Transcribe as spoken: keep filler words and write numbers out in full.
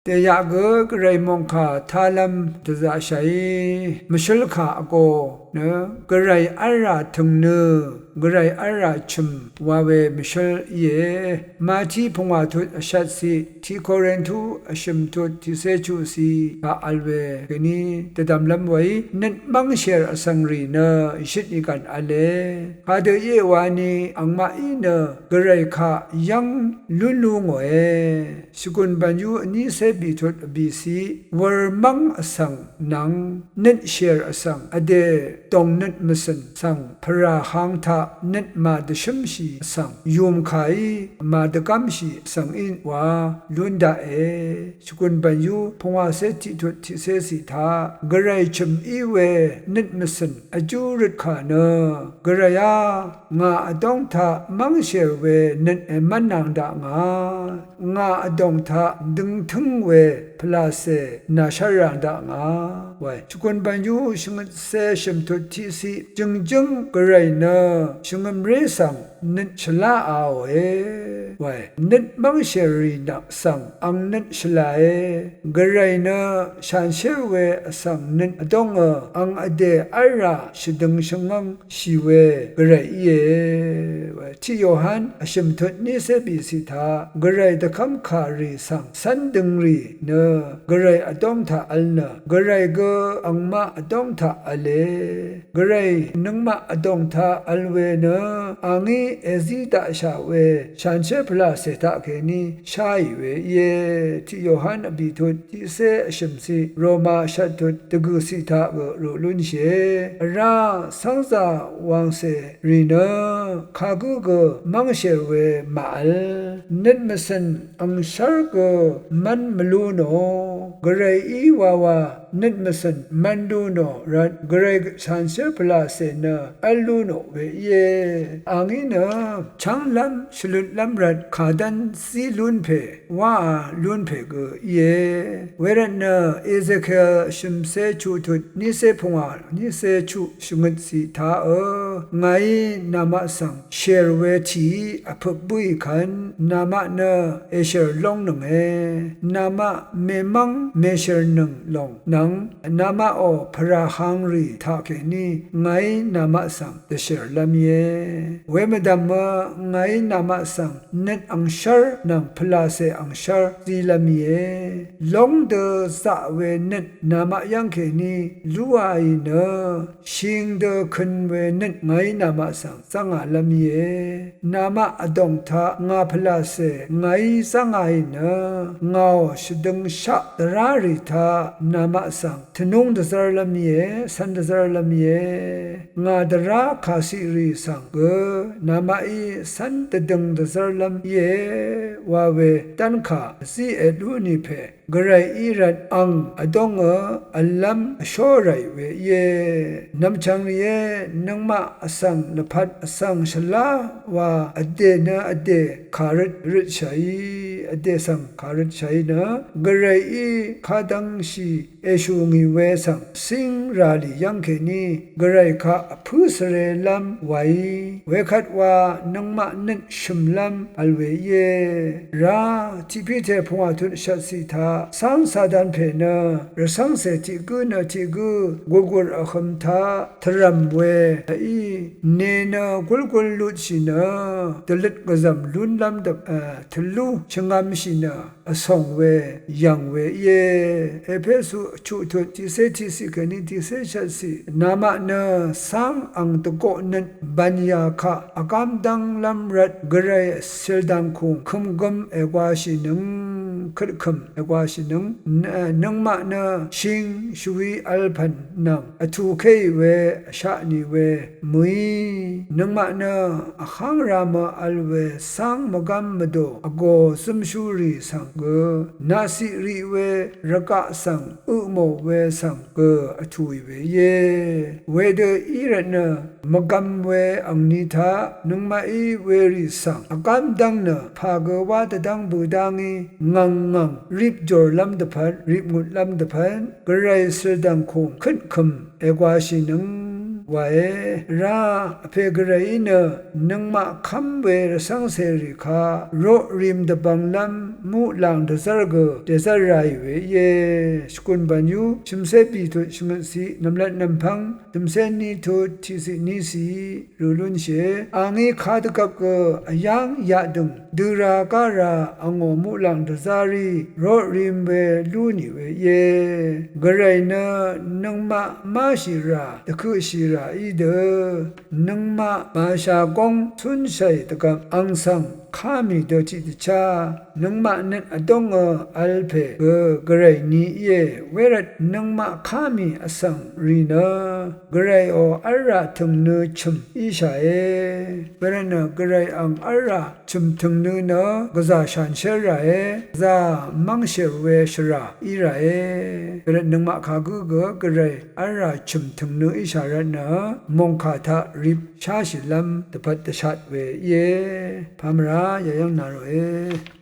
Dèyaq gø Gvray mòngkà tálv́m dvzaqshàí mvshǿl kà vgō nø Gvray v́lrà tø̀ng nø Gvray v́lrà chø̀m wa we mvshǿl íe. Mati pungwà tut vshvt ciq, tiq Korintu vshø̀m tut tiqcé chuq ciq taq vl we kèní dvdv̀mlv́m weí nøt mv́ngshèr vsvng rì nø ìshøt ìgv̀n v̄le. Kadø íe wani angmaqí nø Gvray kaq yv́ng lún lú ngòe. Shvgùn bv̀nyú vnícé bìtut vbìciq wur mv́ng vsvng nvng nøt shèr vsvng vdè dòngnøt mvcø̀n svng pvràhang taq nøt màdvshǿmshì vsvng yùmkàí màdvgv́mshì vsvng í wa lún daqe. Shvgùn bv̀nyú pungwàcé tiqtut tiqcé ciq taq Gvray chø̀m í we nøt mvcø̀n vjú røtkà nø Gvrayá ngà vdóng taq mv́ngshèr we nøt èmv́n nvng daq ngà. Ngà vdòng taq døngtǿng we pvlàcè nàshv́r ràng daq ngà wae. Shvgùn bv̀nyú shvngøtcé shø̀mtut tiqciq jø̀ngjǿng Gvray nø shvngø̀mré svng nøt shvláaòe wae. Nøt mv́ngshèrì nvng svng ang nøt shvlàe. Gvray nø shànshér we vsvng nøt vdóngø ang vdè v́lrà shvdøng shvngv́ng shì we Gvray íe. Tiq Yohan vshø̀m tut nícé bìciq taq Gvray dvkv́mkà rì svng cv́n døng rì nø Gvray vdóng taq vl nø Gvray gø angmaq vdóng taq v̄le. Gvray nøngmaq vdòng taq vl we nø a ngí èzí daqshà we shànshér pvlàcè taqkèní sháì we íe. Tiq Yohan vbìtut tiqcé vshø̀mciq Roma shvttut dvgø̀ciq taq gø ruq lúnshìe. Vrá cv́ngzà wàngcè rì nø kagǿ gø mv́ngshèr we màvl. Nøt mvcø̀n angshv́r gø mv́n mvlú nò. Gvrayí wawa nøt mvcø̀n mv́n lú nò rvt Gvray shànshér pvlàcè nø v́l lú nò we íe. A ngí nø chv́nglv́m shvlutlv́m rvt kàdv́n zí lún pè wáā lún pè gø íe. Wervtnø Ezekiel shø̀mcé chuqtut nícé pungwà nícé chuq shvngøtciq taqø ngàí namaq svng shèr we tìí vpøp bǿì kvn namaq nø èshèr lóngnønge. Namaq mèmv́ng mèshèrnøng lòng nvng namaqò pvràhang rì taqkèní ngàí namaq svng dvshèrlv́m íe. Wemvdv̀mø ngàí namaq svng nøt angshv́r nvng pvlàcè angshv́r zílv́m íe. Lóng dø zaq we nøt namaq yv́ngkèní lúaì nø shing dø køn we nøt ngàí namaq svng zv́ngàlv́m íe. Namaq vdòng taq ngà pvlàcè ngàí zv́ngàì nø ngàò shvdøngshaq dvrá rì taq namaq svng tvnúng dvzv́rlv́m íe, cv́n dvzv́rlv́m íe. Ngà dvrá kàciq rì svng gø namaqí cv́n dvdøng dvzv́rlv́m íe wa we dv́nkà vzí ètlú nì pè Gvrayí rvt ang vdóngø vlv́m vshó ràì we íe. Nv̀mchv̀ng rìé, nøngmaq vsvng lvpat vsvng shvlá wa vdè nø vdè kàrøt røtshàí, vdè svng kàrøtshàí nø Gvrayí kadvngshì èshù ngì we svng cíng rà lì yv́ng kèní Gvray kaq vpǿ svrelv́m wàí. Wekvt wa nøngmaq nøt shø̀mlv́m vl we íe. Rá tiq Piter pungwà tut shvtciq taq cáng Satan pè nø rvcv́ngcè tiq gǿ nø tiq gǿ gùrgùr vhøm taq tvrv̀m we í ne nø gúlgúl lutshì nø dvløt gvzv̀m lúnlv́m dvp, e, tvlú shvngv̄mshì nø vsòng we yv̀ng we íe. Epesu chuqtut tiqcé tiqciq kèní tiqcé shvtciq. Namaq nø cáng ang dvgoq nøt bv̀nyà kaq vgám dv́nglv́m rvt Gvray cìldv̀ngkùng kømgøm ègwāshìnøng, køtkø̀m ègwāshìnøng. Nø-, nøngmaq nø shing shvwi vlpv̀n nvng vtùkéì we vsha nì we mø̀í. Nøngmaq nø vháng rā mø vl we cáng mvgám mvdò vgò zǿmshúrì svng gø naqciq riq we rvgaq svng ø mò we svng gø vtùì we íe. Wedø í rvtnø mvgvm we angni taq nøngmaqí werì svng vgám dv́ng nø pà gø wá dvdv́ng bø dá ngí ngv̀ng ngv̀ng rip jòrlv́m dvpvt, rip ngutlv́m dvpvt, Gvray cìldv̀ngkùng køtkø̀m ègwāshìnøng. wàe. Vrá vpè gvrayí nø nøngmaq kv́m we rvcv́ngcèrì ka roqrim dvbvnglv́m muqlàng dvzv́r gø dèzv́r raì we íe. Shvgùn bv̀n yú shø̀mcé bìtut shvngøtciq nv̀mlat nv̀mpv́ng dø̀mcé ní tut tiqciq níciq rø lúnshìe. A ngí kadvgvp gø vyáng yaqdø̀ng døra gára angò muqlàng dvzá rí roqrim we lú nì we íe. Gvray nø nøngmaq máshì rà dvkøqshì rà í dø nøngmaq màshà góng cúnshàì dvgvp ang svng ká mì dø tiqdvchá nøngmaq nøt vdóngø vl pè gø gvray ni íe. Wervt nøngmaq ká mì vsvng rì nø gvrayò v́lrà tø̀ngnø chø̀m íshàe. Wervtnø gvray ang v́lrà chø̀m tø̀ngnø nø gvzà shànshér ràe, gvzà mv́ngshèr we shvrà í ràe. Wervt nøngmaq kagǿ gø gvray v́lrà chø̀m tø̀ngnø íshà rvtnø mòngkà taq rip sháshìlv́m dvpvt dvshat we íe. Pamvrá yayv́ng na ròe.